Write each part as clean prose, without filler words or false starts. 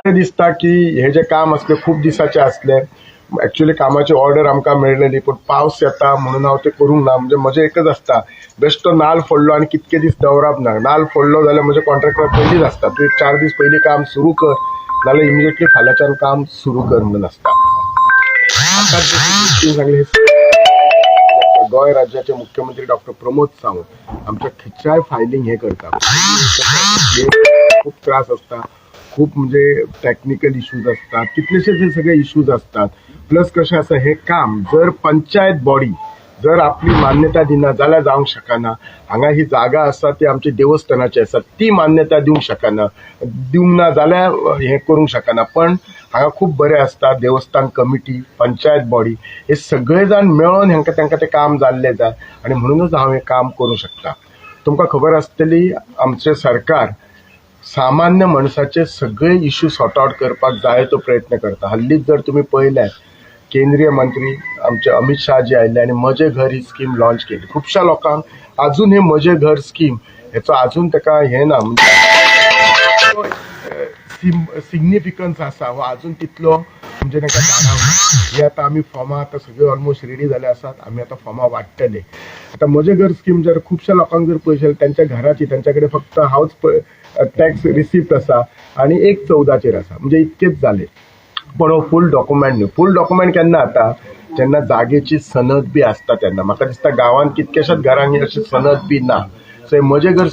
दिसता की हे जे काम आसले खूब दिसाचे आसले. एक्चुअली कामाची ऑर्डर आमकां मेळलेली, पूण पावस येता म्हणून हांव ते करूंक ना. म्हणजे म्हजें एकच आसता, बेश्टो नाल फोडलो आनी कितके दीस दवरप ना. नाल फोडलो जाल्यार म्हजे कॉन्ट्रॅक्टर पयलींच आसता, तूं एक 4 दीस पयलीं काम सुरू कर, नाल्यार इमिजिएटली फाल्यांच्यान काम सुरू कर म्हणून आसता. आतां सांगलें, गोंय राज्याचे मुख्यमंत्री डॉक्टर प्रमोद सावंत आमच्या खंयच्याय फायलींग हे करता. खूब त्रास आसता, खूब म्हणजे टॅक्निकल इश्यूज आसतात, कितलेशेच हे सगळे इश्यूज आसतात. प्लस कशें आसा, हें काम जर पंचायत बॉडी जर आपली मान्यता दिना जाल्यार जावंक शकना. हांगा ही जागा आसा ती आमची देवस्थानाची आसा, ती मान्यता दिवंक शकना, दिवंक ना जाल्यार हें करूंक शकना. पण हांगा खूब बरें आसता, देवस्थान कमिटी, पंचायत बॉडी हे सगळे जाण मेळोन हांकां तांकां तें काम जाल्लें जाय आनी म्हणूनच हांव हें काम करूंक शकता. तुमकां खबर आसतली, आमचें सरकार सामान्य मनशाचे सगळे इश्यू सॉर्ट आवट करपाक जाय तो प्रयत्न करता. हल्लीच जर तुमी पळयल्यार केंद्रीय मंत्री आमचे अमित शाह जी आयिल्ले आनी म्हजें घर ही स्कीम लॉन्च केली. खुबश्या लोकांक अजून हे म्हजें घर स्कीम हेचो अजून ताका हें ना, म्हणजे सिग्निफिकन्स आसा हो अजून तितलो म्हणजे तांकां जाणवना. हे आतां आमी फॉर्मां आतां सगळे ऑलमोस्ट रेडी जाले आसात, आमी आतां फॉर्मां वाडटले. आतां म्हजें घर स्कीम जर खुबश्या लोकांक जर पळयशे जाल्यार त्यांच्या घराची तांच्या कडेन फक्त हावज टॅक्स रिसिप्ट आसा आनी एक 14चेर आसा, म्हणजे इतकेच जाले. पण हो फूल डॉक्युमेंट न्हू. फूल डॉक्युमेंट केन्ना जाता, जेन्ना जागेची सनद बी आसता तेन्ना. म्हाका दिसता गांवांत कितक्याशाच घरांनी अशी सनद बी ना. सो हे म्हजें घर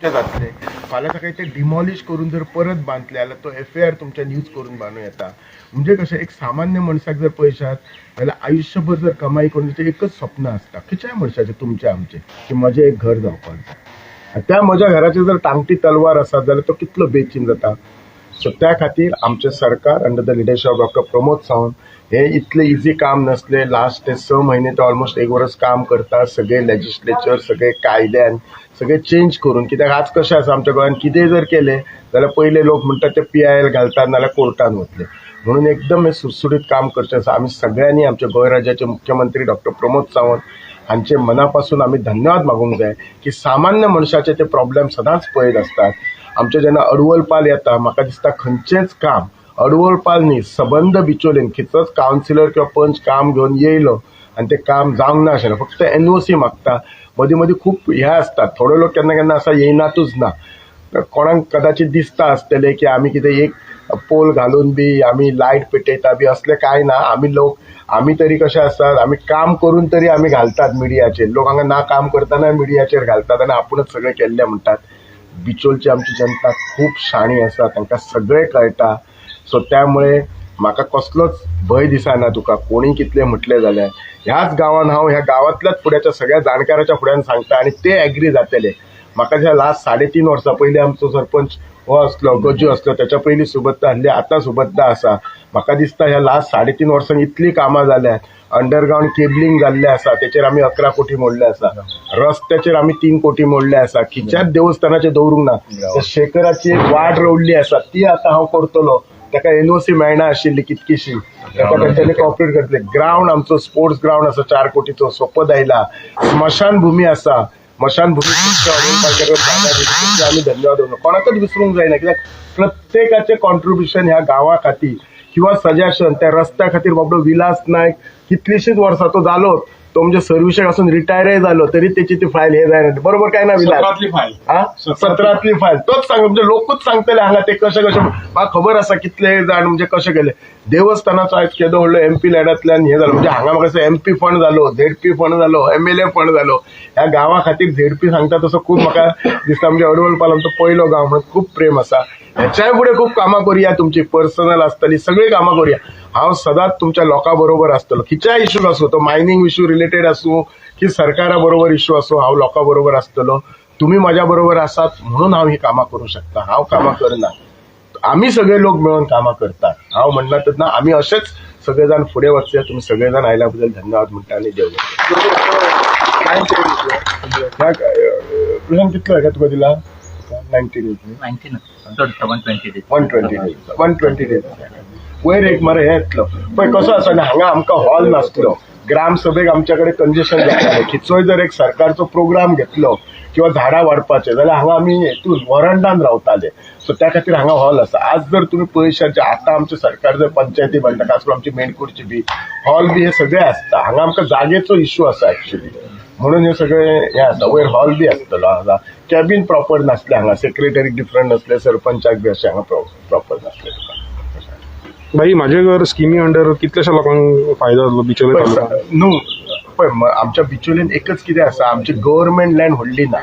जातलें, फाल्यां सकाळी ते डिमॉलिश करून जर परत बांदले जाल्यार तो एफआयआर तुमच्यान यूज करून बांदूं येता. म्हणजे कशें, एक सामान्य मनशाक जर पळयशात जाल्यार आयुश्यभर जर कमाई करून तेचें एकच स्वप्न आसता खंयच्याय मनशाचें, तुमचें आमचें, की म्हजें एक घर जावपाक जाय. आनी त्या म्हज्या घराचेर जर टांगटी तलवार आसा जाल्यार तो कितलो बेचीन जाता. सो त्या खातीर आमचें सरकार under the leadership of doctor Pramod Sawant हे इतलें इजी काम नासलें. लास्ट ते 6 म्हयने ते ऑलमोस्ट 1 वर्स काम करता, सगळे लेजिस्लेचर सगळे कायद्यान सगळे चेंज करून. कित्याक आज कशें आसा आमच्या गोंयांत कितेंय जर केलें जाल्यार पयले लोक म्हणटात ते PIL घालतात नाल्यार कोर्टान वतले. म्हणून एकदम हें सुटसुटीत काम करचें आसा. आमी सगळ्यांनी आमच्या गोंय राज्याचे मुख्यमंत्री डॉक्टर प्रमोद सावंत हांचे मना पासून आमी धन्यवाद मागूंक जाय की सामान्य मनशाचे ते प्रॉब्लेम सदांच पळयत आसतात. आमचे जेन्ना अडवलपाल येता, म्हाका दिसता खंयचेंच काम अडवलपाल न्ही, सबंद बिचोलेन खंयचोच कावन्सिलर किंवा पंच काम घेवन येयलो आनी तें काम जावंक ना अशें ना, फक्त NOC मागता. मदीं मदीं खूब हें आसता, थोडे लोक केन्ना केन्ना आसा येयनातूच ना. कोणाक कदाचित दिसता आसतलें की आमी कितें एक पोल घालून बी आमी लायट पेटयता बी, असलें कांय ना. आमी लोक आमी तरी कशे आसतात, आमी काम करून तरी आमी घालतात मिडियाचेर. लोक हांगा ना काम करतना मिडियाचेर घालतात आनी आपूणच सगळें केल्लें म्हणटात. बिचोलची आमची जनता खूब शाणी आसा, तांकां सगळें कळटा. सो त्यामुळे म्हाका कसलोच भंय दिसना. तुका कोणी कितलें म्हटलें जाल्यार ह्याच गांवान हांव ह्या गांवांतल्याच फुड्याच्या सगळ्या जाणकाराच्या फुड्यान सांगता आनी ते एग्री जातले. म्हाका ज्या लास्ट 3.5 वर्सां पयलीं आमचो सरपंच हो आसलो, गजू आसलो, त्याच्या पयलीं सुबत्ता आसली, आतां सुबत्ता आसा. म्हाका दिसता ह्या लास्ट 3.5 वर्सांक इतलीं कामां जाल्यात, अंडरग्रावंड केबलिंग जाल्लें आसा, तेचेर आमी 11 कोटी मोडले आसा, रस्त्याचेर आमी 3 कोटी मोडले आसा, खंयच्याच देवस्थानाचेर दवरूंक ना. त्या शेखराची एक वाट रोवल्ली आसा ती आतां हांव करतलो, ताका NOC मेळना आशिल्ली कितकीशी, ताका तेंच्यांनी कॉपरेट करतले. ग्रावंड आमचो स्पोर्ट्स ग्रावंड आसा 4 कोटीचो सोपत आयला. स्मशानभूमी आसा, स्मशानभूमी जागा दिली, तेची आमी धन्यवाद दिवंक कोणाकच विसरूंक जायना, कित्याक प्रत्येकाचें कॉन्ट्रिब्युशन ह्या गांवा खातीर किंवा सजेशन त्या रस्त्या खातीर. बाबडो विलास नायक कितलीशीच वर्सां तो जालोच, तो म्हणजे सर्विसेक आसून रिटायरय जालो तरी तेची ती फायल हे जायना. बरोबर काय ना विलास? 17तली फायल, हा 17तली फायल तोच सांग, म्हणजे लोकूच सांगतले हांगा ते कशें कशें. म्हाका खबर आसा कितले जाण म्हणजे कशें केले. देवस्थानाचो आयज केदो व्हडलो MP लॅडांतल्यान हें जालो, म्हणजे हांगा म्हाका MP fund जालो, ZP fund जालो, MLA fund जालो. ह्या गांवा खातीर ZP सांगता तसो खूब म्हाका दिसता. म्हणजे अडवलपाल आमचो पयलो गांव म्हणून खूब प्रेम आसा. ह्याच्याय फुडें खूब कामां करुया, तुमची पर्सनल आसतली सगळीं कामां करुया. हांव सदांच तुमच्या लोकां बरोबर आसतलो, खंयच्याय इशूक आसूं, तो मायनींग इशू रिलेटेड आसूं की सरकारा बरोबर इशू आसूं, हांव लोकां बरोबर आसतलो. तुमी म्हाज्या बरोबर आसात म्हणून हांव ही कामां करूं शकता. हांव कामां करना, आमी सगळे लोक मेळून कामां करतात. हांव म्हणना तेन्ना आमी अशेंच सगळे जाण फुडें वचया. तुमी सगळे जाण आयल्या बद्दल धन्यवाद म्हणटा आनी देव प्रशांत कितलो आहे का तुका दिला? 90 days. 19, 120 days. 120 days. 120 days. वयर एक मरे हे येतलो. पळय कसो आसा न्ही, हांगा आमकां हॉल नासलो, ग्रामसभेक आमच्या कडेन कंजेशन जातालें. खंयचोय जर एक सरकारचो प्रोग्राम घेतलो किंवा झाडां वाडपाचे जाल्यार हांगा आमी हेतून वरंडान रावताले. सो त्या खातीर हांगा हॉल आसा. आज जर तुमी पळयशात जे आतां आमचे सरकार जर पंचायती बांदता, खास करून आमची मेणकुरची बी हॉल बी हे सगळे आसता. हांगा आमकां जागेचो इश्यू आसा एक्चुली, म्हणून हे सगळे हे आसा. वयर हॉल बी आसतलो. हांगा कॅबिन प्रॉपर नासलें, हांगा सेक्रेटरीक डिफरंट नासले, सरपंचाक बी अशें हांगा प्रॉपर नासलें तुका. भाई, माझे घर स्किमी अंडर कितल्याशा लोकांक फायदो जातलो बिचोले तालुक्यात? न्हू, पळय आमच्या बिचोलीन एकच कितें आसा, आमची गव्हर्मेंट लँड व्हडली ना,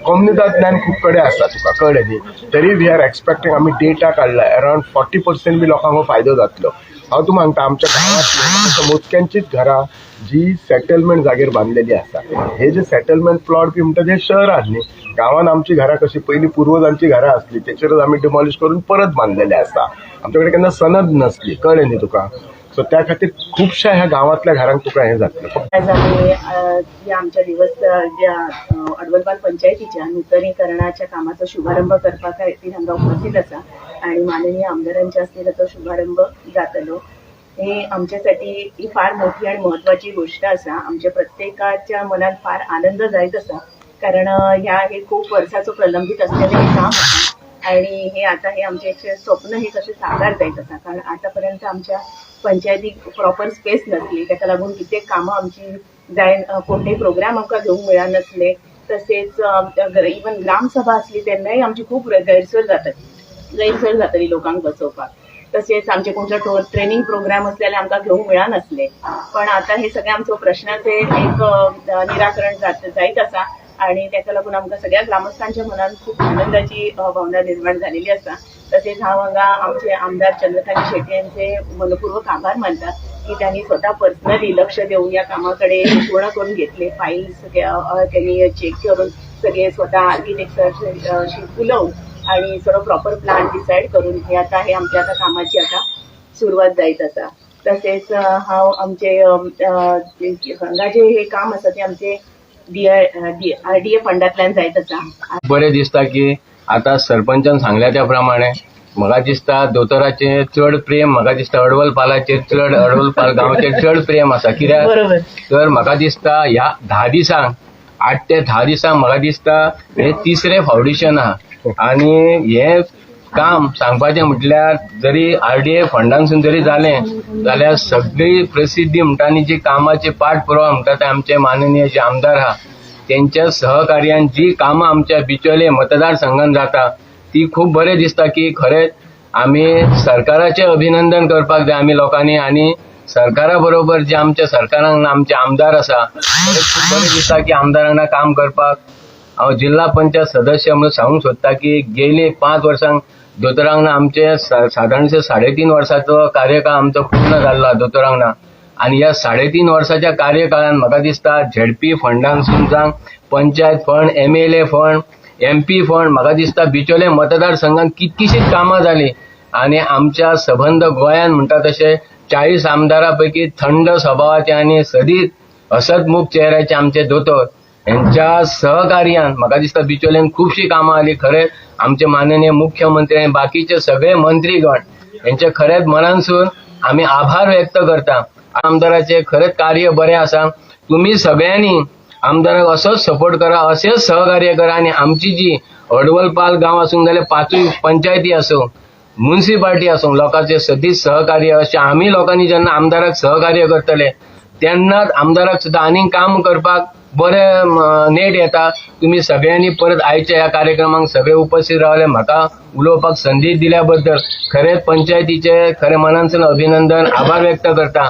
कोमुनिदाद लँड खूब कडेन आसा तुका, कळ्ळें न्ही. तरी we are expecting, आमी डेटा काडला, अरावंड 40% बी लोकांक हो फायदो जातलो. हांव तुका सांगता, आमच्या गांवांतली मोजक्यांचीच घरां जी सेटलमेंट जागेर बांदलेली आसा. हे जे सेटलमेंट प्लॉट बी म्हणटा ते शहरात न्ही, गांवांत आमची घरां कशी पयलीं पुर्वजांची घरां आसली तेचेरच आमी डिमॉलिश करून परत बांदलेले आसा. आमच्या कडेन केन्ना सनद नसली, कळ्ळें न्ही तुका. सो त्या खातीर खुबश्या ह्या गांवांतल्या घरांक तुका हें जातलें. आज आम्ही या आमच्या दिवस ज्या अडवलपाल पंचायतीच्या नूतनीकरणाच्या कामाचो शुभारंभ करपा खातीर हांगा उपस्थित आसा आणि माननीय आमदारांच्या हस्ते ताचो शुभारंभ जातलो. हे आमच्यासाठी ही फार मोठी आणि महत्वाची गोष्ट आसा. आमच्या प्रत्येकाच्या मनात फार आनंद जायत आसा, कारण ह्या हे खूप वर्साचो प्रलंबित असलेले हे काम आसा आणि हे आता हे आमचे एक स्वप्न हे कशें साकार जायत आसा. कारण आतापर्यंत आमच्या पंचायतीक प्रॉपर स्पेस नसली, ताका लागून कित्येक कामां आमची जाय, कोणतेय प्रोग्राम आमकां घेवंक मेळनासले. तसेच इवन ग्रामसभा आसली तेन्नाय आमची खूब गैरसोय जाताली लोकांक बसोवपाक. तसेच आमचे कोणतो ट्रेनिंग प्रोग्राम असले जाल्यार आमकां घेवंक मेळनासले. पण आता हे सगळे आमचो प्रश्नाचे एक निराकरण जायत आसा आणि ताका लागून आमकां सगळ्या ग्रामस्थांच्या मनात खूप आनंदाची भावना निर्माण झालेली आसा. तसेच हांव हांगा आमचे आमदार चंद्रकांत शेट्ये यांचे मनपूर्वक आभार मानता की त्यांनी स्वतः पर्सनली लक्ष देऊन या कामाकडे पूर्ण करून घेतले. फाईल्स त्यांनी चेक करून सगळे स्वतः आर्किटेक्चरशी उलोवन आणि सगळं प्रॉपर प्लॅन डिसायड करून हे आता हे आमच्या आता कामाची आता सुरवात जायत आसा. तसेच हांव आमचे हांगा जे हे काम आसा ते आमचे D I D R D A फंडांतल्यान जायत आसा. बरें दिसता की आतां सरपंचान सांगल्या त्या प्रमाणे म्हाका दिसता दोतोराचें चड प्रेम, म्हाका दिसता अडवल पालाचेर चड, अडवल पाल गांवचेर चड प्रेम आसा. कित्याक तर म्हाका दिसता ह्या 10 दिसांक, 8 ते 10 दिसांक म्हाका दिसता हे तिसरें फावंडेशन आहा. आनी हें काम सांगपाचें म्हटल्यार जरी आरडीए फंडांसून जरी जालें जाल्यार सगळी प्रसिद्धी म्हणटा आनी जी कामाची पाठपुरावा म्हणटा ते आमचे माननीय जे आमदार आहा तेंच्या सहकार्यान जी कामां आमच्या बिचोले मतदारसंघान जाता ती खूब बरें दिसता की खरेंच आमी सरकाराचें अभिनंदन करपाक जाय आमी लोकांनी. आनी सरकारा बरोबर जे आमच्या सरकारान आमचे आमदार आसा, खरेंच खूब बरें दिसता की आमदारांक काम करपाक. हांव जिल्हा पंचायत सदस्य म्हणून सांगूंक सोदता की गेली 5 वर्सांक दोतोरांक आमचे सादारणशे 3.5 वर्साचो कार्यकाळ आमचो पूर्ण जाल्लो दोतोरांक. आनी ह्या 3.5 वर्साच्या कार्यकाळान म्हाका दिसता झेडपी फंडांसून जावं, panchayat fund, MLA fund, MP fund, म्हाका दिसता बिचोले मतदारसंघात कितकीशीच कामां जालीं. आनी आमच्या सबंद गोंयान म्हणटा तशें 40 आमदारां पैकी थंड स्वभावाचे आनी सदींच हसतमुख चेहऱ्याचे आमचे दोतोर हेंच्या सहकार्यान म्हाका दिसता बिचोलेन खुबशीं कामां जालीं. खरेंच आमचे माननीय मुख्यमंत्री आनी बाकीचे सगळे मंत्रीगण हेंचे खरेंच मनानसून आमी आभार व्यक्त करता. आमदाराचे खरेंच कार्य बरें आसा. तुमी सगळ्यांनी आमदाराक असोच सपोर्ट करा, अशेंच सहकार्य करा. आनी आमची जी अडवलपाल गांव आसूं जाल्यार पांचूय पंचायती आसूं, मुन्सिपाल्टी आसूं, लोकांचे सदींच सहकार्य अशें आमी लोकांनी जेन्ना आमदाराक सहकार्य करतले तेन्नाच आमदाराक सुद्दां आनीक काम करपाक बरें नेट येता. तुमी सगळ्यांनी परत आयच्या ह्या कार्यक्रमाक सगळे उपस्थित रावले, म्हाका उलोवपाक संदी दिल्या बद्दल खरेंच पंचायतीचे खरें मनानसून अभिनंदन, आभार व्यक्त करता.